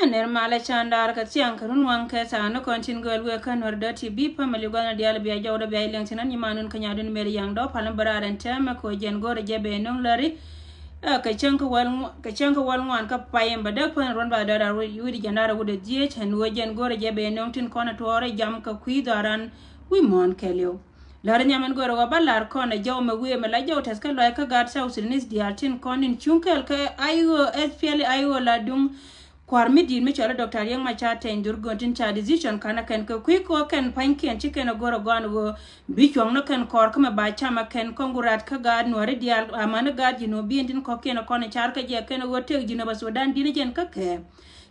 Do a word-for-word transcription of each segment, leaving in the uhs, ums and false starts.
Nɛr malɛ can daar kɛ thiaŋ kɛ run waŋ kɛ thaak ni kɔn tin gɔl wëë kä Nuɛr dɔ̱ ti bi pamili gua̱n diaal bia jɔwdɔ bia ilɛŋ tin an nyimanun kä nyadun meri yaŋ dɔ̱ palin bä raar ɛn tɛmɛ kɛ wä jɛn go̱rɛ jɛ bɛ nöŋ lari. Ɛ, kɛ cäŋ kɛ wäl ŋu-, kɛ cäŋ kɛ wäl ŋuan kä payɛm bä däk pän ruɔn ba dɔ̱ raar wi̱-, wi̱di jɛn daar wut ɛ dhieec ɛn wä jɛn go̱rɛ jɛ bɛ nöŋ tin kɔn ɛ tuɔɔrɛ jam kɛ kui̱ dhɔran wi̱i̱ muɔ̱ɔ̱n kɛɛliw. Lär nhiam ɛn go̱rɛ wä bä lar kɔn ɛ jɔw mɛ wi̱i̱ mɛ la jɔw tɛth kä lɔc kä gaat South Sudanese diaal tin kɔn in cuŋ kɛɛl kɛ I O, S P L A I O la duŋ. Kua̱r mi di̱i̱t mi cɔl i̱ Doctor Riek Machar Teny Dhurgon tin ca decision kanɛ kɛn kɛ kui̱ kɛ ɣöö kɛn pa̱nykiɛn ci kɛn ɛ go̱r ɛ gɔaan ɣöö bi cuɔ̱ŋni kɛn kɔɔr kä mɛ ba cam ɛ kɛn kɔŋ gu rat kä gaat Nuääri diaal amäni gaat Jinubiin tin kɔ̱kiɛn ɛ kɔn ɛ car kä jɛ kɛn ɛ ɣöö tëk Jinuba Sudan di̱t ni jɛn kä kɛ.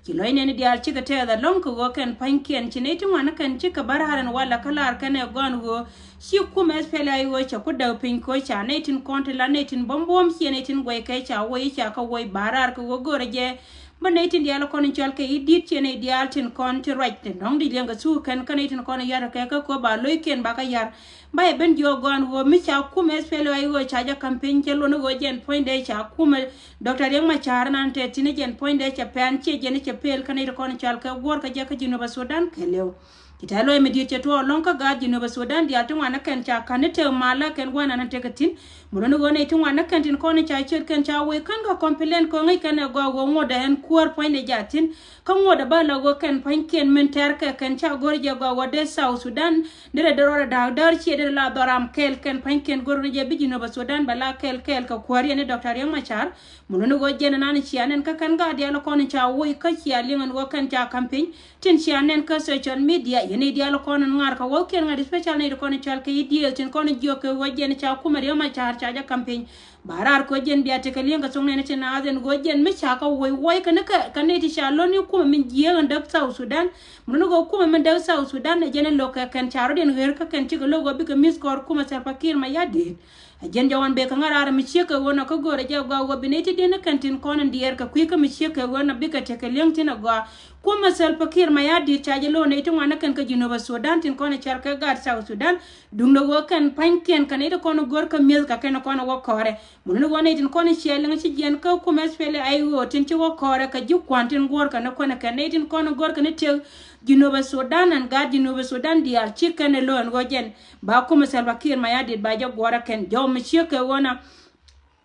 Ci lɔc nɛni diaal cikɛ tɛɛth ɛlɔ̱ŋ kɛ ɣöö kɛn pa̱nykiɛn ci nɛy ti ŋuan ni kɛn cikɛ bä raar ɛn walɛ kä laar kɛn ɛ gɔaan ɣöö ci kumɛ S P L A I O cɛ ku däk piny kɛ ɣöö ca nɛy tin kɔn ti la nɛy tin buɔ̱m buɔ̱m ciɛ nɛy tin guɛy kɛ ca woi ca kä woi ba raar kɛ ɣöö go̱rɛ jɛ. Bä nɛy tin diaal kɔn in cɔal kɛ i̱ di̱t ciɛ nɛy diaal tin kɔn ti ruac ti nɔŋ di liɛŋ kɛ thuk kɛn kä nɛy tin kɔn in yar kɛ kä kɔ ba lo̱ckiɛn ba kä yar. Ba yɛ ben jiɔk gɔaan ɣöö mi ca kumɛ S P L A I O ca jɛ ka̱m piny cɛ luɔ̱n ɣöö jɛn puɔ̱nydɛ ca kumɛ Doctor Riek Machar nan tɛ tin jɛn puɔ̱nydɛ cɛ pɛn ciɛ jɛn cɛ pel kä nɛy tin kɔn in cɔal kɛ guɔ̱r kɛ jɛ kä Jinuba Sudan kɛ lëw. Ci tɛ̈th luɔ̱c mi di̱i̱t cɛ tuɔɔk lɔ̱ŋ kä gaat Jinuba Sudan diaal ti ŋuan ni kɛn ca ka̱n ni tëk malä kɛn gua̱n an tekɛ thi̱n. Mi luɔ̱n ni ɣöö nɛy ti ŋuan ni kɛn tin kɔn ni ca ciöt kɛn ca woi kän kɛ complain kɛ ŋäc kɛn ɛ gɔaa ɣöö ŋot ɛ ɛn kuäär puɔ̱nydɛ jɛ a thi̱n. Kä ŋot ɛ bä la ɣöö kɛn pa̱nykiɛn min tɛ̈r kɛ kɛn ca go̱r jɛ gɔaa ɣöö dee South Sudan derɛ dee rɔɔdɛ da̱a̱k däär ciɛ derɛ la dhɔram kɛɛl kɛn pa̱nykiɛn go̱r ni jɛ bi Jinuba Sudan bɛ la kɛɛl kɛɛl kɛ kuäär yɛn ni Doctor Riek Machar. Mi luɔ̱n ni ɣöö jɛn ɛnan cia nɛn kä kɛn gaat diaal kɔn ca woi kä cia liŋ ɛn ɣöö kɛn ca ka̱m piny. Tin cia nɛn kä social media yɛn i̱ diaal kɔn in ŋa̱r kɛ wäthkiɛn ŋa̱t especially nɛy ti kɔn in cɔal kɛ i̱ diëël tin kɔn in jiök kɛ ɣöö jɛn ca kumɛ Riek Machar ca jɛ ka̱m piny. Ba raar kɛ ɣöö jɛn bia tekɛ li̱eŋ kɛ thok nɛn tin a ɣäth ɛn ɣöö jɛn mi ca kɛ woi woi kɛn kɛ kɛ nɛy ti ca lo̱n i̱ kumɛ min jiääk in däk South Sudan. Mi lo̱n i̱ ɣöö kumɛ min däk South Sudan ɛ jɛn in lo̱k kɛ kɛn ca rɔ̱diɛn ɣer kä kɛn cikɛ lo̱k ɣöö bikɛ mi̱th kɔɔr kumɛ Salva Kiir Mayardit. Ɛ jɛn jɔwan bek kɛ ŋa̱ raar mi ciek kɛ ɣöö nɔ kä go̱o̱rɛ jɛ gɔaa ɣöö bi nɛy ti diɛn ni kɛn tin kɔn in diɛɛr kɛ kui̱ kä mi ciek kɛ ɣöö nɔ bikɛ tekɛ li̱eŋ tin ɛ gɔaa. Kumɛ Salva Kiir Mayardit ca jɛ lo̱o̱n nɛy ti ŋuan ni kɛn kä Jinuba Sudan tin kɔn in cɔal kɛ gaat South Sudan. Duŋdɛ ɣöö kɛn pa̱nykiɛn kɛ nɛy ti kɔn in go̱o̱r kä mi̱eth kɛ kɛn kɔn in wä kɔɔrɛ. Mi lo̱n i̱ ɣöö nɛy tin kɔn in ciɛ liŋ ci jiɛn kä kumɛ S P L A I O tin ci wä kɔɔrɛ kɛ ji̱ kua̱n tin guɔ̱ɔ̱r kɛ ni kuɛn kɛn nɛy tin kɔn in go̱o̱r kɛ ni tëk Jinuba Sudan ɛn gaat Jinuba Sudan diaal ci kɛn in lo̱o̱n ɣöö jɛn. Ba kumɛ Salva Kiir Mayardit ba jɛ guɔ̱ɔ̱rä kɛn jɔw mi ciek kɛ ɣöö na.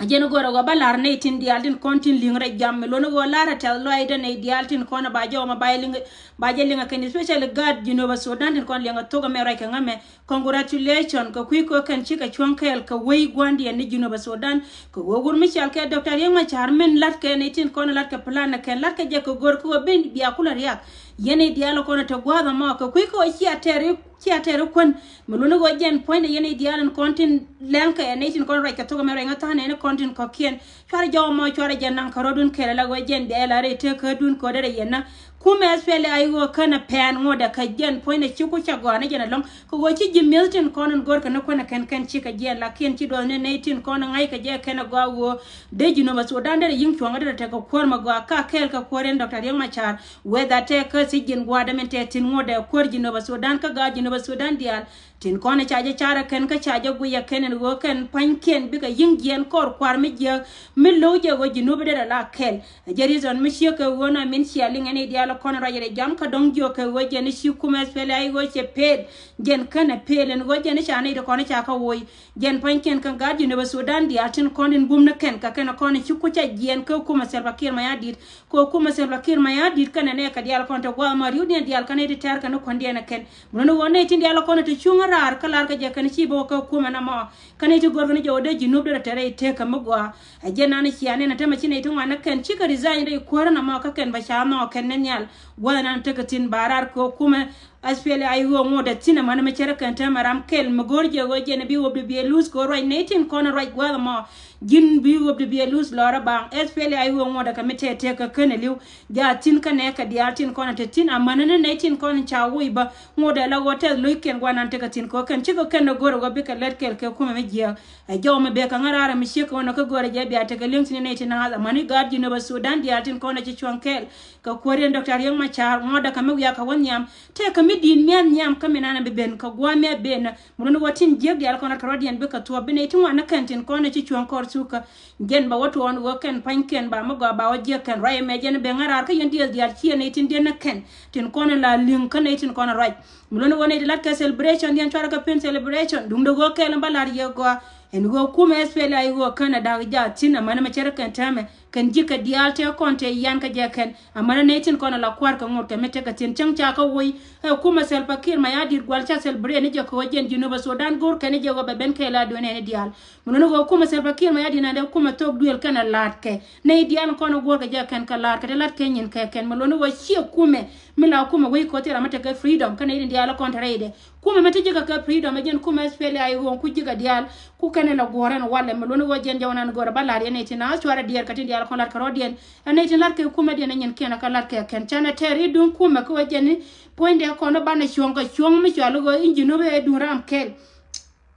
A jɛn go̱rɛ ɣöö ba la̱r nɛy tin diaal tin kɔn tin li̱ŋ rɛy jam mi luɔ̱n ɣöö la̱rä tɛth lɔaydä nɛy diaal tin kɔn ba jɔw ma ba jɛ liŋ, ba jɛ liŋ a kɛn especially gaat Jinuba Sudan tin kɔn liŋ a thok ɛmɛ ruac kɛ ŋämɛ. Congratulation kɛ kui̱ kɛ kɛn cikɛ cuɔ̱ŋ kɛɛl kɛ wei gua̱ndiɛn ni Jinuba Sudan. Kɛ ɣöö wur mi cɔal kɛ Doctor Riek Machar min la̱t kɛ nɛy tin kɔn la̱t kɛ plan kɛn la̱t kɛ jɛ kɛ go̱r kɛ ɣöö ben bia kulɛ riak. Yɛn i̱ diaal kɔn te gua̱a̱th ɛmɔ kɛ kui̱ kɛ ɣöö cia tɛr i̱ cia tɛr i̱ kuän. Mi luɔ̱n i̱ ɣöö jɛn puɔ̱nydɛ yɛn i̱ diaal in kɔn tin lɛŋ kɛ nɛy tin kɔn ruac kɛ thok ɛmɛ ruac ŋä tha̱a̱n ɛn i̱ kɔn tin kɔ̱kiɛn. Cuarɛ jɔw ɛmɔ cuarɛ jɛ naŋ kärɔ̱dun kɛl ala ɣöö jɛn bia ɛ la rɛy tëëkädun kɛ ɣöö derɛ yɛn na. Kumɛ S P L A I O känɛ pɛn ŋuɔ̱tdɛ kɛ jɛn puɔ̱nydɛ ci ku ca gɔaa ni jɛn ɛlɔ̱ŋ. Kɛ ɣöö ci ji̱ mi̱eth tin kɔn in go̱rkɛ ni kuänɛ kɛn kɛn cikɛ jiɛn lakin ci duɔth ni nɛy tin kɔn in ŋa̱ckɛ jɛ kɛn ɛ gɔaa ɣöö dee Jinuba Sudan derɛ yi̱ŋ cuɔ̱ŋ derɛ tekɛ kuäär mɛ gɔaa ka kɛɛl kɛ kuäär in Doctor Riek Machar. Whether tɛ kä thiec ji̱n gua̱a̱r dämin tɛ thi̱n ŋuɔ̱tdɛ kuäär Jinuba Sudan kä gaat Jinuba Sudan diaal. Tin kɔn ca jɛ carɛ kɛn kä ca jɛ guiyɛ kɛn ɛn ɣöö kɛn pa̱nykiɛn bikɛ yi̱ŋ jiɛɛn kɔr kua̱r mi jiääk mi lo̱w jɛ ɣöö Jinubi derɛ la kɛl. Ɛ jɛ reason mi ciek kɛ ɣöö na min cia liŋ ɛn i̱ diaal kɔn ruac rɛ jam kä dɔ̱ŋ jiök kɛ ɣöö jɛn i̱ ci kumɛ S P L A I O cɛ pel. Jɛn känɛ pel ɛn ɣöö jɛn i̱ ca nɛy ti kɔn i̱ ca kä woc. Jɛn pa̱nykiɛn kɛ gaat Jinuba Sudan diaal tin kɔn in bum ni kɛn kɛ kɛn kɔn i̱ ci ku ca jiɛɛn kä kumɛ Salva Kiir Mayardit. Kɛ kumɛ Salva Kiir Mayardit kɛnɛ nɛ kɛ diaal kɔn te gua̱a̱th ma riwdiɛn diaal kɛnɛ ti tɛr kɛn kɔn diɛn ɛ kɛn. Mun ni wä nɛ tin diaal kɔn te cuŋ raar kä lar kɛ jɛ kɛn ci bä wä kɛ kumɛ na mɔ. Kɛnɛ ti gör kɛn jɛ wä dee Jinubi dee rɛ tɛrɛ i̱ tëk kɛ mi gɔaa. Ɛ jɛ nan cia nɛn ɛ tämɛ ci nɛ ti ŋuan ni kɛn cikɛ resign rɛ i̱ kuäärä na mɔ kä kɛn bɛ ca nhɔk kɛn ni nhial. Gua̱a̱th nan tekɛ thi̱n ba raar kɛ kumɛ. S P L A I O ŋot ɛ thi̱n ɛmɛn mi cärä kɛn täämɛ ram kɛl mi go̱o̱r jɛ ɣöö jɛn ɛ bi ɣöp di bi ɛ luth kɛ ɣöö ruac nɛy tin kɔn ɛ ruac gua̱a̱th ɛmɔ. Ji̱n bi ɣöp di bi ɛ luth lɔrä baŋ S P L A I O ŋot ɛ kɛ mi tɛtɛ kɛ kän ɛ li̱w. Jaa thi̱n kä nɛɛkɛ diaal tin kɔn ɛ te thi̱n amäni ni nɛy tin kɔn ɛ ca woc bä. Ŋot ɛ la ɣöö tɛth lo̱ckiɛn gua̱a̱th nan tekɛ thi̱n kɛ ɣöö kɛn cikɛ kɛn ɛ go̱r ɛ ɣöö bikɛ lät kɛl kɛ kumɛ mi jiääk. Ɛ jɔw mi bek kɛ ŋäraarä mi ciek kɛ ɣöö nɔ kä go̱rɛ jɛ bia tekɛ li̱eŋ thi̱n nɛy tin naath amäni gaat Jinuba Sudan diaal tin kɔn ɛ ci cuɔ̱ŋ kɛɛl. Kɛ kuäär yɛn Doctor Riek Machar ŋuɔ̱tdä kɛ mi wiak kɛ wä nhiam. Tëëkɛ Di̱i̱t mia̱th nhiam kä mi nanɛ bi ben kɛ gua̱a̱th mia̱th ben. Mi luni wä tin jiäk diaal kɔn lat kɛ rɔ̱diɛn bikɛ thuɔ̱k, bi nɛy ti ŋuan ni kɛn tin kɔn ni ci cuɔ̱ŋ kɔr thukä. Jɛn ba wä tuɔɔn wä kɛn pa̱nykiɛn ba mi gɔaa ba wä jiäk kɛn ruac ɛmɛ jɛn ben ŋa̱ raar kä yɛn diɛth diaal ciɛ nɛy tin diɛn ni kɛn tin kɔn la li̱ŋ kä nɛy tin kɔn ruac. Mi luni wä nɛy ti lat kɛ celebration diɛn cuarɛ kɛ pen celebration duundɛ wä kɛɛl in ba lar yɛ gɔaa. Ɛn ɣöö kumɛ S P L A I ɣöö kän a da̱k jaat thi̱n amäni mɛ cärä kɛn täämɛ kɛn ji̱ kɛ diaal tëë kɔn tëë yan kä jɛ kɛn. Amäni nɛy tin kɔn a la kua̱r kɛ ŋot kɛ mi tekɛ thi̱n cäŋ ca kä woc. Ɛ kumɛ Salva Kiir Mayardit gua̱l ca celebrate ni jɛ kɛ ɣöö jɛn Jinub Sudan go̱o̱r kɛn ni jɛ ɣöö bɛ ben kɛɛl a duenɛ ni diaal. Mi luni ɣöö kumɛ Salva Kiir Mayardit nandɛ kumɛ thok duël kɛn a la̱a̱t kɛ nɛy diaal kɔn a guɔ̱ɔ̱r kɛ jɛ kɛn kɛ la̱a̱t kɛ ti la̱t kɛ nyin kɛ kɛn. Mi luni ɣöö ciɛ kumɛ mi la kumɛ wec kɛ ɣöö thil ram mi tekɛ freedom kä nɛy tin diaal kɔn te rɛydɛ. Kumɛ mi ti ji̱ kɛ kɛ freedom ɛ jɛn kumɛ S P L A I ɣöö ku ji̱ kɛ diaal. Ku kɛn in la guɔ̱ɔ̱r ɛn walɛ mi luni ɣöö jɛn jɛ wä nan go̱o̱rɛ ba la̱r yɛn nɛy tin a cuarɛ diɛɛr kɛ tin diaal kɔn la̱t kɛ rɔ̱diɛn. Ɛn nɛy tin la̱t kɛ kumɛ diɛn ɛ nyin kiɛn ɛ kɛ la̱t kɛ kɛn canɛ tɛɛr i̱ duŋ kumɛ kä ɣöö jɛn i̱ puɔ̱nydɛ kɔn i̱ banɛ cuɔ̱ŋ kɛ cuɔ̱ŋ mi cɔal i̱ ɣöö in Jinub ɛ duŋ ram kɛl.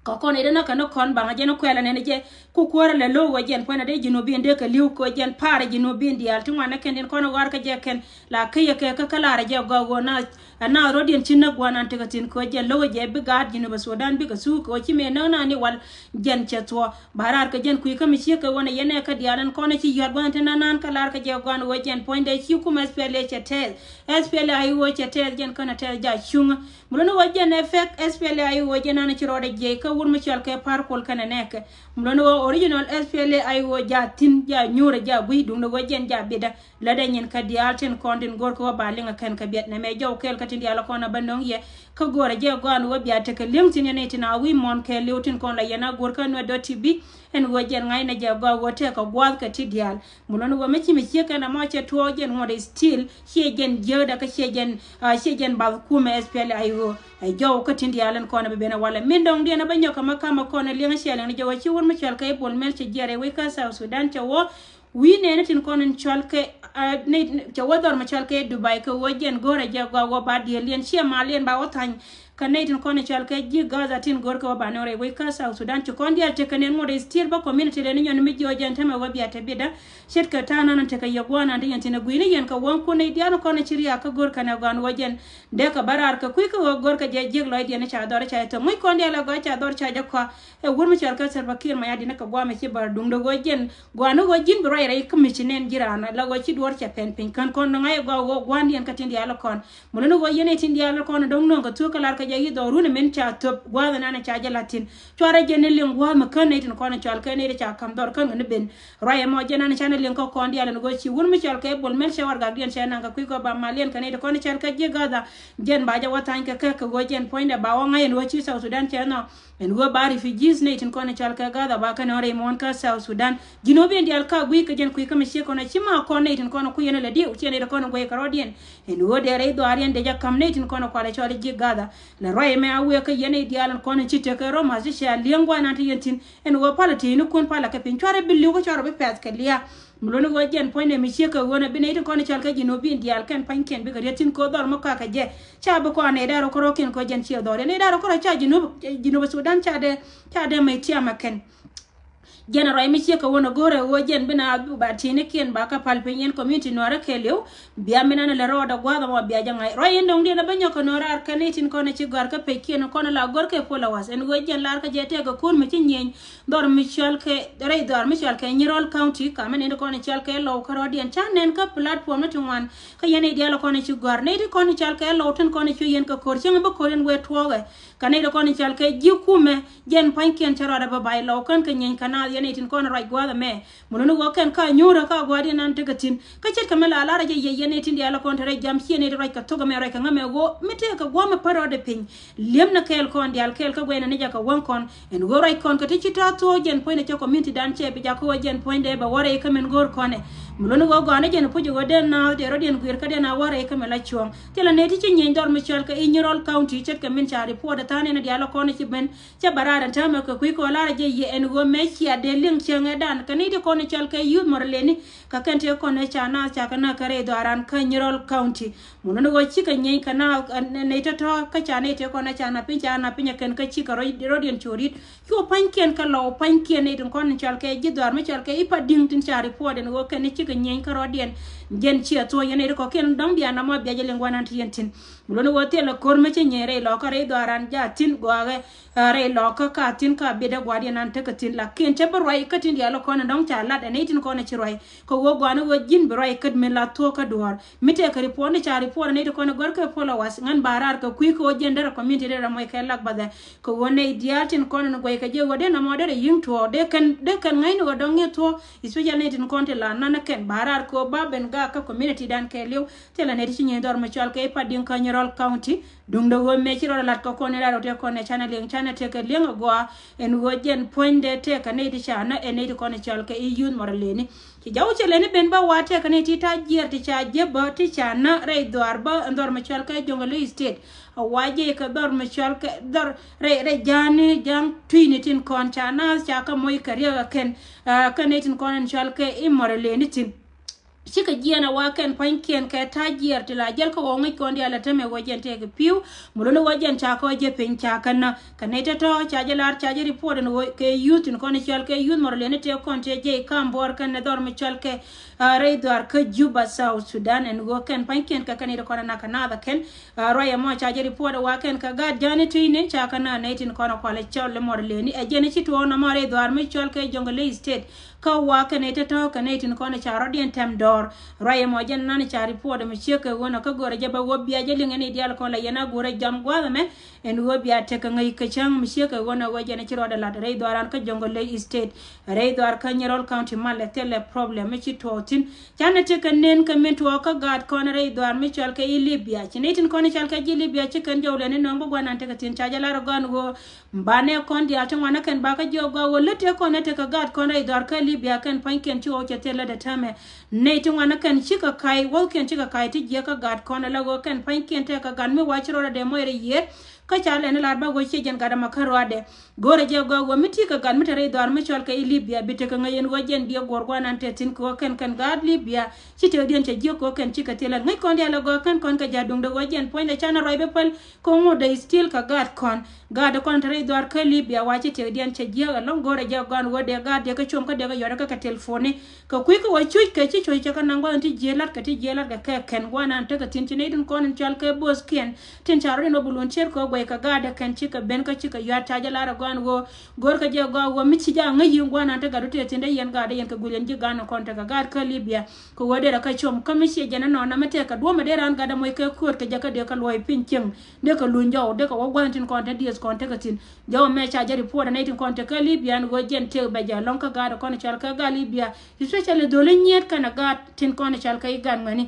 Kɛ kɔn i̱ dee na kɛn i̱ kɔn baŋ ɛ jɛn i̱ kuɛl ɛnɛn ɛ jɛ ku kuäärä lɛ lo̱o̱k ɣöö jɛn puɔ̱nydɛ dee Jinub in dee kɛ li̱w kɛ ɣöö jɛn pa̱a̱r ɛ Jinub in diaal ti ŋuan ɛ kɛn in kɔn i̱ ɣɔaar kä jɛ kɛn la kä yɛ kɛ kä kä la̱r ɛ jɛ gɔaa ɣöö na. Ɛn na rɔ̱diɛn ci näk gua̱a̱r nan tekɛ thi̱n kɛ ɣöö jɛn lo̱k ɛ jɛ bi gaat Jinub Sudan bikɛ thuuk kɛ ɣöö ci mëë näk nani wal jɛn cɛ thuɔ̱k ba raar kɛ jɛn kui̱ kä mi ciek kɛ ɣöö nɛ yɛn ɛ kä diaal ɛn kɔn ɛ ci yɔ̱a̱t gua̱a̱r nan ti nan nan kä la̱r kɛ jɛ gɔaa ɣöö jɛn puɔ̱nydɛ ci kumɛ S P L A cɛ tɛth. S P L A I ɣöö cɛ tɛth jɛn känɛ tɛth ja cuŋä. Mi luni ɣöö jɛn ɛ fake S P L A I ɣöö jɛn nan ci rɔɔdɛ jiɛc kä wur mi cɔal kɛ pa̱a̱r kuɔl kɛnɛ nɛɛkɛ. Mi luni ɣöö original S P L A I ɣöö ja thi̱n ja nyuurɛ ja gui̱c duundɛ ɣöö jɛn ja bitdä. Lätdɛ nyin kä diaal tin kɔn tin go̱o̱r kä wä ba liŋ ɛ kɛn kä biɛt nɛmɛ jɔw kɛɛl kä tin diaal kɔn ɛ bä no̱ŋ yɛ. Kä go̱o̱rɛ jɛ gɔaa ni wä bia tekɛ li̱eŋ tin yɛn i̱ tin a wi̱i̱ muɔ̱ɔ̱n kɛɛliw tin kɔn la yɛn a go̱o̱r kä nuɛ dɔ̱ ti bi. Ɛn ɣöö jɛn ŋa̱cnɛ jɛ gɔaa ɣöö tɛkɛ gua̱a̱th kɛ ti diaal. Mi luni ɣöö mi ci mi ciek kɛn amɔ cɛ tuɔɔk jɛn ŋuɔ̱t i̱ still ciɛ jɛn jiääkdä kä ciɛ jɛn, ah, ciɛ jɛn bath kumɛ S P L A I ɣöö ɛ jɔw kä tin diaal ɛn kɔn ɛ bi ben ɛ walɛ. Min dɔ̱ŋdiɛn ɛ bä nyɔk kɛ ma kamɛ kɔn ɛ liɛŋ ciɛ liɛŋ ni jɛ ɣöö ci wur mi cɔal kɛ i̱ Bol Mel cɛ jiɛɛr ɛ wec kä South Sudan cɛ ɣöö wi̱i̱ nɛɛni tin kɔn in cɔal kɛ, ah, ni cɛ wä dhɔr mi cɔal kɛ Dubai kɛ ɣöö jɛn go̱o̱rɛ jɛ gɔaa ɣöö ba diɛɛliɛn ciɛ maliɛn ba wä tha̱ny. Kä nɛy tin kɔn in cɔal kɛ ji̱ Gaza tin go̱o̱r kɛ wä ba nɔŋ rɛy wec kä South Sudan ci kɔn diaal tekɛ nɛn ŋuɔ̱t rɛy still bä community rɛn ni nyɔn mi jiɔ jɛn tämɛ wä bia te bitdä. Ce̱tkɛ ta̱a̱ nan in tekɛ yɛ gua̱a̱r nan ti yɛn tin ɛ gui̱ni yɛn kɛ wäŋ kun nɛy diaal kɔn in ci riaak kä go̱o̱r kɛn ɛ gɔaa ni wä jɛn. Dee kɛ bä raar kɛ kui̱ kä ɣöö go̱o̱r kɛ jɛ jiäk lɔcdiɛn ca dhɔr ca jɛ thöŋ muc kɔn diaal ɛ gɔaa ca dhɔr ca jɛ kɔa. Ɛ wur mi cɔal kɛ Salva Kiir Mayardit ni kɛ gua̱a̱ mi ci bär duŋdɛ ɣöö jɛn gɔaa ni ɣöö ji̱n bi ruac rɛy kä mi ci nɛn ji̱ raan la ɣöö ci duɔ̱ɔ̱r cɛ pɛn piny kän kɔn ni ŋa̱c ɛ gɔaa ɣöö gua̱a̱ndiɛn kä tin diaal kɔn. Mi luni ɣöö yɛn ɛ tin diaal kɔn dɔ̱ŋ nööŋ kɛ thuuk kä lar kɛ jɛ yi̱ dhɔrun min ca thöp gua̱a̱th ɛnan ca jɛ la̱t thi̱n. Cuarɛ jɛ ni liŋ gua̱a̱th mi kän nɛy tin kɔn cɔal kɛ nɛy ti ca ka̱m dhɔr kän kɛ ni ben. Ruac ɛmɔ jɛ nan ca ni liŋ kä kɔn diaal ɛn ɣöö ci wun mi cɔal kɛ Bol Mel cɛ warɛgakdiɛn cɛ naŋ kɛ kui̱ kɔ ba maliɛn kɛ nɛy ti kɔn cɔal kɛ ji̱ Gaza. Jɛn ba jɛ wä tha̱a̱ny kɛ kɛ kɛ ɣöö jɛn puɔ̱nydɛ ba wä ŋa̱c ɛn ɣöö ci South Sudan cɛ nhɔk. Ɛn ɣöö ba refugees nɛy tin kɔn cɔal kɛ Gaza ba kɛn ɣän rɛy muɔ̱ɔ̱n kä South Sudan. Ji̱n ɣöö bi ɛn diaal ka gui̱i̱ kɛ jɛn kui̱ kä mi ciek kɔn a ci ma kɔn nɛy tin kɔn a kui̱ yɛn a lɛ diw ci ɛn nɛy tin kɔn a guɛy kɛ rɔɔdiɛn. Ɛn ɣöö dee rɛy dhɔaariɛn dee jɛ ka̱m nɛy tin kɔn a kualɛ cɔl ji̱ Gather. Lɛ ruac ɛmɛ a wëë kä yɛn nɛy diaal ɛn kɔn a ci tekɛ rɔ ma̱th ci cɛ a li̱eŋ gua̱a̱th nan te yɛn thi̱n. Ɛn ɣöö palä ti̱i̱nikun palä kɛ piny cuarɛ bi li̱w kä cuarɛ bi pɛ̈th kɛ lia̱a̱. Mi luni ɣöö jɛn puɔ̱nydɛ mi ciek kɛ ɣöö na bi nɛy tin kɔn a cɔl kɛ Jinubin diaal kɛn pa̱nykiɛn bikɛ riet thi̱n kɛ ɣöö dhɔr mi kɔakɛ jɛ. Ca bi kɔn nɛy dee rɔ kärɔ̱kiɛn kɛ ɣöö jɛn ciɛ dhɔr yɛn nɛy dee rɔ kärɔ̱ ca Jinub, Jinub Sudan ca dee, ca dee mec tiam ɛ kɛn. Jɛn a ruac mi ciek kɛ ɣöö na go̱o̱rɛ ɣöö jɛn bi na ba ti̱i̱nikɛn ba kä pal piny yɛn community nuäärä kɛɛliw. Bia mi nan lɛ rɔɔdɛ gua̱a̱th ɛmɔ bia jɛ ŋa̱c ruac yɛn dɔ̱ŋdiɛn a bä nyɔk kɛ nuäärä ar kɛn i̱ tin kɔn a ci gɔ̱a̱r kä peckiɛn kɔn a la go̱r kɛ followers ɛn ɣöö jɛn lar kä jɛ tɛk kɛ ko̱r mi ci nyieny. Dhɔr mi cɔal kɛ rɛy dhɔr mi cɔal kɛ Nyirol County kamɛ nɛy ti kɔn a cɔal kɛ Lɔw kä rɔɔdiɛn ca nɛn kä platform ni ti ŋuan. Kä yɛn i̱ diaal kɔn a ci gɔ̱a̱r nɛy ti kɔn a cɔal kɛ Lɔw tin kɔn a cuɛ yɛn kɛ ko̱r cäŋ bi ko̱r yɛn wee tuɔɔkɛ. Kä nɛy ti kɔn cɔal kɛ ji̱ kumɛ jɛn pa̱nykiɛn cä rɔɔdɛ bä bay Lɔw kän kɛ nyieny kɛ naath yɛn nɛy tin kɔn ruac gua̱a̱th ɛmɛ. Mi luni ɣöö kɛn kä nyuurä kä gua̱a̱r yɛn nan tekɛ thi̱n. Kä ce̱tkɛ mi la la̱rä jɛ yɛ yɛn nɛy tin diaal kɔn te rɛy jam ciɛ nɛy ti ruac kɛ thok ɛmɛ ruac kɛ ŋämɛ ɣöö mi tëëkɛ gua̱a̱r mi pär rɔɔdɛ piny. Li̱em ni kɛɛl kɔn diaal kɛɛl kä guɛy ni ni jɛ kɛ wäŋ kɔn. Ɛn ɣöö ruac kɔn kɛ ti ci ta̱a̱ thuɔ̱ɔ̱k jɛn puɔ̱nydɛ cä community dan cɛ bi jakä ɣöö jɛn puɔ̱nydɛ bɛ wä rɛy kä min go̱o̱r kɔnɛ. Mi luni ɣöö gɔaa ni jɛn puc ɣöö dee naath dee rɔɔdiɛn gui̱i̱r kä dee na wä rɛy kä min la cuɔ̱ɔ̱ŋ. Thilɛ nɛy ti ci nyieny dhɔr mi cɔal kɛ i̱ Nyirol County ce̱tkɛ min ca report ɛ tha̱a̱n ɛn diaal kɔn ci ben. Cä bä raar ɛn täämɛ kɛ kui̱ kɔn la̱rä jɛ yɛ ɛn ɣöö mɛ cia dee liŋ cieŋ ɛ dan kɛ nɛy ti kɔn cɔal kɛ youth mɔrɔ leni. Kɛ kɛn tëë kɔn ɛ ca naath ca kɛ näk kɛ rɛy dhɔaaran kä Nyirol County. Mi luni ɣöö cikɛ nyieny kɛ naath nɛy tɔ̱tɔ̱ kä ca nɛy tëë kɔn ɛ ca na piny ca na piny ɛ kɛn kä cikɛ rɔɔdiɛn cio̱o̱k ri̱t. Cu pa̱nykiɛn kɛ Lɔw pa̱nykiɛn nɛy tin kɔn cɔal kɛ ji̱ dhɔaar mi cɔal kɛ i̱ Padi̱ŋ tin ca report ɛn ɣöö kɛn i̱ ci kɛ nyieny kärɔɔdiɛn. Jɛn ciɛ thuɔ̱k yɛn nɛy ti kɔ̱kiɛn dɔ̱ŋ bia namɔ bia jɛ liŋ guanan ti yɛn thi̱n. Mi luni ɣöö thilɛ ko̱r mi ci nyieny rɛy lɔkä rɛy dhɔaaran jaathin gɔaaɛ, ɛ, rɛy lɔkä ka thi̱n ka bitdɛ gua̱a̱r yɛn nan tekɛ thi̱n. Lakin cä bi ruac kä tin diaal kɔn dɔ̱ŋ ca lat ɛ nɛy tin kɔn ci ruac. Kɛ ɣöö gɔaa ni ɣöö ji̱n bi ruac kä mi la thuɔ̱k kä duɔ̱ɔ̱r. Mi tɛkɛ report ni ca report ɛ nɛy ti kɔn gɔ̱rkɛ followers ŋän ba raar kɛ kui̱ kɛ ɣöö jɛn derɛ community derɛ mɔc kɛ lak bathɛ. Kɛ ɣöö nɛy diaal tin kɔn ni guac kɛ jɛ ɣöö dee namɔ derɛ yi̱ŋ tuɔɔk dee kɛn, dee kɛn ŋäcni ɣöö dɔ̱ŋ ŋi̱eth thuɔ̱k. Especially nɛy tin kɔn ti la nan kɛn ba raar kɛ ɣöö ba ben gak kä community dan kɛɛliw. Thilɛ nɛy ti ci nyieny dhɔr mi cɔal kɛ i̱ Padiŋ kä Nyirol County. Duundɛ ɣöö mëë ci rɔɔdɛ lat kɛ kɔn in raar ɣöö tëë kɔn ɛ canɛ liŋ canɛ tëë kɛ liŋ ɛ gɔaa. Ɛn ɣöö jɛn puɔ̱nydɛ tëë kɛ nɛy ti ca nä ɛ nɛy ti kɔn ɛ cɔal kɛ i̱ youth mɔrɔ leni. Ci jaw cɛ leni ben bä wa tëë kɛ nɛy ti ta̱a̱ jiɛɛr ti ca jiäp bä ti ca nä rɛy dhɔaar bä ɛn dhɔr mi cɔal kɛ Jonglei State. A wa jiɛc kɛ dhɔr mi cɔal kɛ dhɔr rɛy, rɛy ja̱a̱ni ja̱a̱ŋ tui̱ni tin kɔn ca naath ca kä moc kɛ riɛk ɛ kɛn. Ɛ, kä nɛy tin kɔn ɛn cɔal kɛ i̱ mɔrɔ leni tin. Cikɛ jiɛɛn a wa kɛn pua̱nykiɛn kɛ ta̱a̱ jiɛɛr ti la jäl kä ɣɔw ŋäc kɔn diaal a tämɛ wä jɛn tëëkɛ pi̱w. Muluni wä jɛn ca kɔ jɛ piny ca kɛ nä kɛ nɛy tɔ̱tɔ̱ ca jɛ lar ca jɛ report ɛn ɣöö kɛ youth in kɔn i̱ cɔal kɛ youth mɔrɔ leni tëë kɔn tëë jɛ i̱ ka̱m buɔr kɛn ni dhɔr mi cɔal kɛ, ah, rɛy dhɔaar kä Juba, South Sudan. Ɛn ɣöö kɛn pua̱nykiɛn kɛ kɛn i̱ ti kɔn ɛ nak kɛ naath ɛ kɛn. Ah, ruac ɛmɔ ca jɛ report ɛ wa kɛn kɛ gaat ja̱a̱ni tui̱ni ca kɛ nä nɛy tin kɔn ɛ kualɛ cɔl i̱ mɔrɔ leni ɛ jɛn i̱ ci tuɔɔk nɔmɔ rɛy dhɔaar mi cɔal kɛ Jonglei State. Kä wa kɛn nɛy tɔ̱tɔ̱ kɛ nɛy tin kɔn ca rɔ̱diɛn tɛm dɔɔr. Ruac ɛmɔ jɛn nan ca report ɛmɛ ciek kɛ ɣöö nɔ kä go̱rɛ jɛ bä ɣöö bia jɛ liŋ ɛn i̱ diaal kɔn la yɛn a go̱rɛ jam gua̱a̱th ɛmɛ. Ɛn ɣöö bia tekɛ ŋäc kɛ cäŋ mi ciek kɛ ɣöö nɔ ɣöö jɛn ci rɔɔdɛ lat rɛy dhɔaaran kä Jonglei State. Rɛy dhɔaar kä Nyirol County malɛ thilɛ problem mi ci tuɔɔk thi̱n. Canɛ tekɛ nen kɛ min tuɔɔk kä gaat kɔn rɛy dhɔaar mi cɔal kɛ i̱ Libya. Ci nɛy tin kɔn cɔal kɛ ji̱ Libya ci kɛn jɔw lɛn i̱ nöŋ bä gua̱nan tekɛ thi̱n ca jɛ lar ɛ gɔ̱a̱n ɣöö Banɛ kɔn diaal ti ŋuan ɛ kɛn bakɛ jiök gɔaa ɣöö lät tëë kɔn ɛ tekɛ gaat kɔn rɛy dhɔaar kä Libya kɛn pua̱nykiɛn ci ɣɔw cɛ thil lät ɛ täämɛ. Nɛy ti ŋuan ɛ kɛn cikɛ ka̱c wäthkiɛn cikɛ ka̱c ti jiäk kä gaat kɔn ɛ la ɣöö kɛn pua̱nykiɛn tekɛ gat mi wa ci rɔɔdɛ dee mɔc rɛy yiëër. Kä ca lɛn ɛ lar bä ɣöö ciɛ jɛn gat ɛmɔ kä rɔɔdɛ. Go̱o̱rɛ jɛ gɔaa ɣöö mi ti kɛ gat mi te rɛy dhɔaar mi cɔal kɛ i̱ Libya bi tekɛ ŋäc ɛn ɣöö jɛn diɛ guɔ̱r gua̱nan te thi̱n kɛ ɣöö kɛn kɛn gaat Libya. Ci tëëkdiɛn cɛ jiök kɛ ɣöö kɛn cikɛ thil ɛn ŋäc kɔn diaal ɛ gɔaa kɛn kɔn kɛ ja̱ duŋdɛ ɣöö jɛn puɔ̱nydɛ canɛ ruac bä päl. Kɛ ŋot dee still kɛ gaat kɔn. Gaat kɔn te rɛy dhɔaar kä Libya wa ci tëëkdiɛn cɛ jiäk ɛlɔ̱ŋ go̱o̱rɛ jɛ gɔaa ɣöö dee gaat dee kä com kä dee kä yɔt kä kɛ telefoni. Kɛ kui̱ kä wä cuc kɛ ci cuc cɛ kä naŋ gua̱n ti jiäk la̱t kɛ ti jiäk la̱t kɛ kɛ kɛn gua̱nan tekɛ thi̱n ci nɛy tin kɔn in cɔal kɛ bo̱o̱thkiɛn. Tin ca rɔ̱diɛn wä bi luɔ̱n cier kɛ wä guɛc kɛ gaat ɛ kɛn cikɛ ben kä cikɛ yɔat ca jɛ lar ɛ gɔaa ɣöö go̱o̱rkɛ jɛ gɔaa ɣöö mi ci jɛ a ŋäc yi̱ gua̱nan te gat wä tëë thi̱n dee yɛn gaat dee yɛn kɛ gui̱l yɛn ji̱ gaat ni kɔn tekɛ gaat kä Libya. Kɛ ɣöö derɛ kä com kä mi ciɛ jɛn ɛnɔnɔ mi tɛkɛ duɔ̱mɛ dee raan gat ɛmɔ kɛ kööt kɛ jɛ kä dee kä luɔ̱c piny cieŋ. Dee kɛ luny jɔw dee kɛ wä gua̱n tin kɔn te dieth kɔn tekɛ thi̱n. Jɔw mɛ ca jɛ report ɛ nɛy tin kɔn te kä Libya ɛn ɣöö jɛn tëëk bɛ jɛ lɔ̱ŋ kä gaat kɔn cɔal kä gaat Libya. Especially dholi nyiet kɛnɛ gaat tin kɔn cɔal kä i̱ gaat ŋuɛni.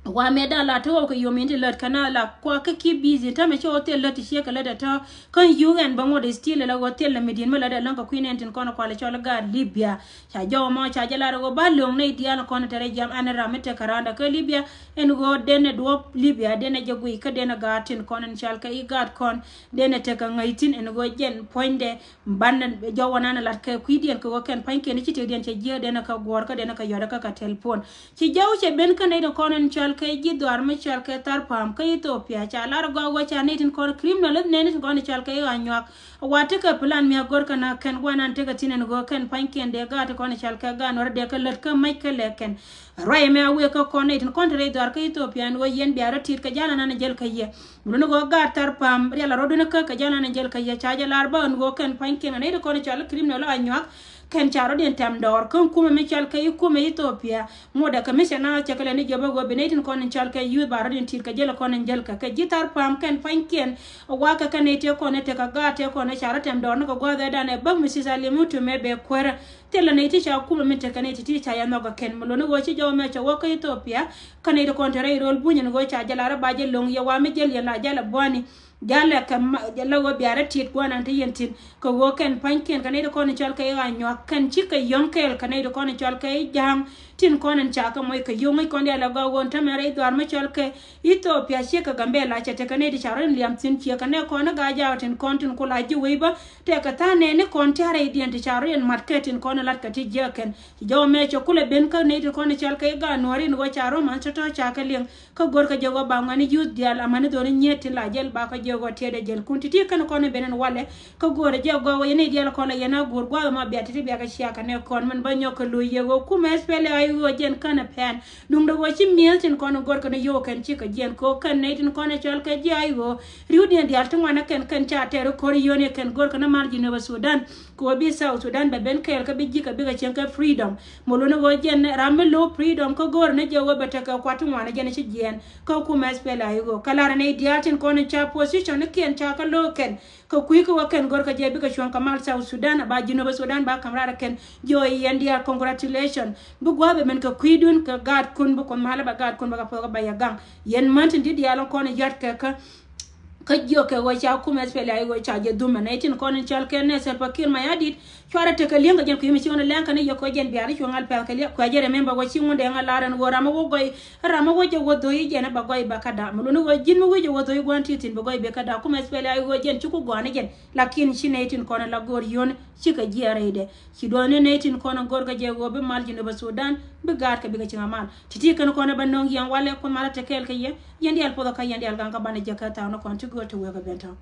Wa mɛ da̱a̱ la te ɣɔw kɛ yom in ti lät kɛn a la kua kä ki busy tämɛ ci ɣɔw thil lät ti ciek kɛ lät ɛ tɔ̱. Kä U N bä ŋot is still la ɣöö thil la mi di̱n mi lät ɛ läŋ kɛ kui̱ nɛn tin kɔn kualɛ cɔl gaat Libya. Ca jɔw mɔ ca jɛ lar ɣöö ba lo̱ŋ nɛy diaal kɔn te rɛy jiam ɛn ram mi tekɛ randa kä Libya. Ɛn ɣöö den ɛ duɔ̱p Libya den ɛ jɛ guic kä den ɛ gaat tin kɔn ɛn cɔal kɛ i̱ gaat kɔn. Den ɛ tekɛ ŋäc thi̱n ɛn ɣöö jɛn puɔ̱nydɛ. Banɛ jɔw wä nan lat kɛ kui̱diɛn kɛ ɣöö kɛn pa̱nykiɛn ci tëëkdiɛn cɛ jiäk den kä guɔ̱ɔ̱r kä den kä yɔt kä kɛ telephone. Ci jɔw cɛ ben kä nɛy tin kɔn in cɔal kɛ ji̱ dhɔaar mi cɔal kɛ Thar Pam kä Ethiopia ca lar gɔaa ɣöö ca nɛy tin kɔn criminal nɛy tin kɔn in cɔal kɛ i̱ Anyuak. Wa tekɛ plan mi a gör kɛn a kɛn guanan tekɛ thi̱n ɛn ɣöö kɛn pa̱nykiɛn dee gaat tin kɔn in cɔal kɛ gaat nuɔr dee kä lät kä mac kä lɛ kɛn. Ruac ɛmɛ a wëë kä kɔn nɛy tin kɔn te rɛy dhɔaar kä Ethiopia ɛn ɣöö yɛn bia rɔ tit kɛ jal anan jɛl kä yɛ. Muluni ɣöö gaat Thar Pam rial a rɔ̱dun kä kɛ jal anan jɛl kä yɛ ca jɛ lar bä ɛn ɣöö kɛn pa̱nykiɛn a nɛy ti kɔn cɔal criminal Anyuak. Kɛn ca rɔ̱diɛn tɛm dɔɔr kä kumɛ mi cɔal kɛ i̱ kumɛ Ethiopia. Ŋot ɛ kɛ mi cɛ naath cɛ kɛ lɛ ni jɛ bä ɣöö bi nɛy tin kɔn in cɔal kɛ youth ba rɔ̱diɛn tit kɛ jɛl kɔn in jɛl kɛ kɛ ji̱ Thar Pam kɛn pa̱nykiɛn. Wa kɛ kɛ nɛy tëë kɔn in tekɛ gaat tëë kɔn in ca rɔ tɛm dɔɔr ni kɛ gua̱a̱th ɛ dan ɛ bä mi sis a limu tumɛ bɛ kuäärä. Thilɛ nɛy ti ca kumɛ min tekɛ nɛy ti ti ca yɛ nhɔk kɛ kɛn mi loni ɣöö ci jɔw mɛ cɛ wä kä Ethiopia. Kä nɛy ti kɔn te rɛy röl bunyɛn ɣöö ca jɛ lar ɛ ba jɛ lo̱ŋ yɛ wa mi jɛl yɛn la jɛl ɛ buani. Jalɛ kɛ ma jalɛ ɣöö bia rɛ tit guanan te yɛn tin kɛ ɣöö kɛn pa̱nykiɛn kɛ nɛy ti kɔn in cɔl kɛ i̱ Anyuak kɛn cikɛ yɔ̱ŋ kɛɛl kɛ nɛy ti kɔn in cɔl kɛ i̱ Ja̱a̱ŋ. Tin kɔn in ca kɛ mɔc kɛ yio̱ŋ ŋäc kɔn diaal ɛ gɔaa ɣöö tämɛ rɛy dhɔaar mi cɔl kɛ Ethiopia ciek kɛ Gambɛla cɛ tekɛ nɛy ti ca rɔ in liam thi̱n ciek kɛ nɛ kɔn in gaa jaak tin kɔn tin ku la ji̱ wec bä. Tɛkɛ tha̱a̱ŋ nɛɛni kɔn ti a rɛydiɛn ti ca rɔ in mat kɛ tin kɔn in lat kɛ ti jiäk kɛn. Ci jɔw mɛ cɛ kulɛ ben kä nɛy ti kɔn in cɔl kɛ i̱ gaat nuɔ̱ɔ̱r in ɣöö ca rɔ man tɔ̱tɔ̱ ca kɛ liŋ. Kä go̱rkɛ jɛ ɣöö ba ŋuɛ̈ni youth diaal amäni dhoni nyiet tin la jɛl ba kä jɛ ɣöö tiɛɛdɛ jɛl kun ti̱ti̱ kɛn kɔn in ben in walɛ. Kä go̱rɛ jɛ gɔaa ɣöö yɛn i̱ diaal kɔn la yɛn a go̱r gua̱a̱th ma bia ti̱ti̱ bia kɛ cia kɛ nɛ kɔn min bä nyɔk kɛ lo̱c yɛ ɣöö kumɛ S P L A I Ɣöö jɛn känɛ pɛn duŋdɛ ɣöö ci mi̱eth tin kɔn in go̱rkɛ ni yio̱w kɛn cikɛ jiɛn kɛ ɣöö kɛn nɛy tin kɔn in cɔal kɛ ji̱ ay ɣöö ri̱wdiɛn diaal ti ŋuanɛ kɛn kɛn ca tɛr i̱ ko̱r yio̱n i̱ kɛn go̱rkɛ ni mal ji̱ nöbä Sudan. Kɛ ɣöö bi South Sudan bɛ ben kɛɛl kä bi ji̱ kɛ bikɛ cieŋ kɛ freedom. Mɛ luni ɣöö jɛn ram mi lo̱w freedom kä go̱o̱rɛ ni jɛ ɣöö bɛ tekɛ kuat ti ŋuanɛ jɛn ci jiɛɛn kä kumɛ S P L A I O. Kä lar nɛy diaal tin kɔn in ca position ni kiɛn ca kä lo̱w kɛn kɛ kui̱ kɛ wä kɛn go̱rkɛ jɛ bikɛ cuɔ̱ŋ kɛ mal South Sudan, a ba Jinub Sudan ba ka̱m raar kɛn. Jiɔ yɛn diaal, congratulation. Bi gua̱a̱th bɛ min kɛ kui̱dun kɛ gaatkun, bi Kuoth malä bɛ gaatkun, bɛ kɛ puɔth kɛ bɛ yɛ gaŋ. Yɛn män tin di̱t diaal in kɔn in yɔ̱t kɛ kä kä jiɔkɛ ɣöö ca kumɛ S P L A I ɣöö ca jɛ dhumɛ nɛy tin kɔn in cɔal kɛ nɛ Salva Kiir Mayardit. Cuarɛ tekɛ li̱eŋ kɛ jɛn kui̱ mi ci ɣän lɛŋ kɛn i̱ yɛ kɔc jɛn biaar i̱ cuɛ ŋa̱l pɛ̈th kɛ liak. Kuɛ jɛ remember ɣöö ci Ŋundɛŋ a lar ɛn ɣöö ram mi wä gɔy, ram mi wä jɛ wä dho̱y i̱ jɛn i̱ bɛ gɔy bɛ käda. Mi luni ɣöö ji̱n mi wi̱c jɛ wä dho̱y gua̱n ti thi̱n bɛ gɔy bɛ käda. Kumɛ S P L A I ɣöö jɛn ci ku gɔ̱a̱n i̱ jɛn. Lakin ci nɛy tin kɔn in la go̱o̱r yio̱n cikɛ jiɛɛr rɛydɛ. Ci duɔ̱ɔ̱ni nɛy tin kɔn in go̱rkɛ jɛ ɣöö bi mal Jinub Sudan bi gaatkɛ bikɛ cieŋ a mal. Ti̱ti̱ kɛn kɔn in bɛ nöŋ yɛn walɛ Kuoth malä te kɛɛl kɛ yɛ. Yɛn diaal puɔth kä yɛn diaal gaŋ kä banɛ jɛ kä tha̱a̱ŋ ni kɔn ti göör ti wëë kɛ ben tɔ̱.